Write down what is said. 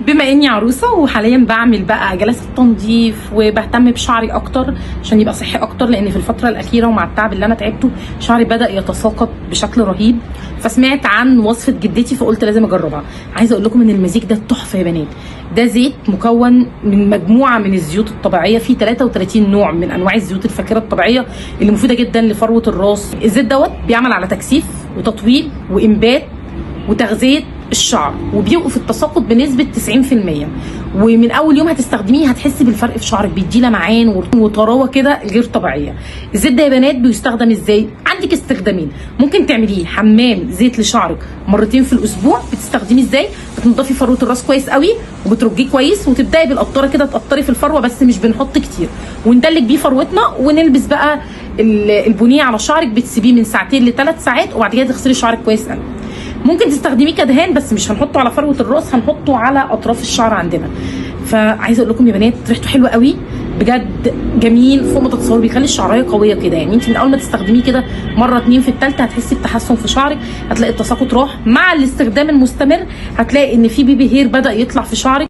بما اني عروسه وحاليا بعمل بقى جلسات تنظيف وبهتم بشعري اكتر عشان يبقى صحي اكتر، لان في الفترة الاخيرة ومع التعب اللي انا تعبته شعري بدا يتساقط بشكل رهيب. فسمعت عن وصفه جدتي فقلت لازم اجربها. عايزه اقول لكم ان المزيج ده تحفة يا بنات. ده زيت مكون من مجموعة من الزيوت الطبيعية، فيه 33 نوع من انواع الزيوت الفاكهة الطبيعية اللي مفيدة جدا لفروه الراس. الزيت دوت بيعمل على تكثيف وتطويل وانبات وتغذية الشعر، وبيوقف التساقط بنسبة 90%. ومن اول يوم هتستخدميه هتحسي بالفرق في شعرك، بيديه لمعان وطراوه كده غير طبيعية. الزيت ده يا بنات بيستخدم ازاي؟ عندك استخدامين، ممكن تعمليه حمام زيت لشعرك مرتين في الاسبوع. بتستخدميه ازاي؟ بتنضفي فروه الراس كويس قوي وبترجيه كويس، وتبداي بالقطره كده تقطري في الفروه، بس مش بنحط كتير، وندلك بيه فروتنا ونلبس بقى البنية على شعرك. بتسيبيه من ساعتين لثلاث ساعات وبعد كده تغسلي شعرك كويس قوي. ممكن تستخدميه كدهان، بس مش هنحطه على فروه الراس، هنحطه على اطراف الشعر عندنا. فعايزه اقول لكم يا بنات ريحته حلوة قوي بجد، جميل فوق ما تتصوروا، بيخلي الشعرايه قوية كده. يعني انت من اول ما تستخدميه كده مرة اتنين في الثالثة هتحسي بتحسن في شعرك، هتلاقي التساقط راح. مع الاستخدام المستمر هتلاقي ان في baby hair بدا يطلع في شعرك.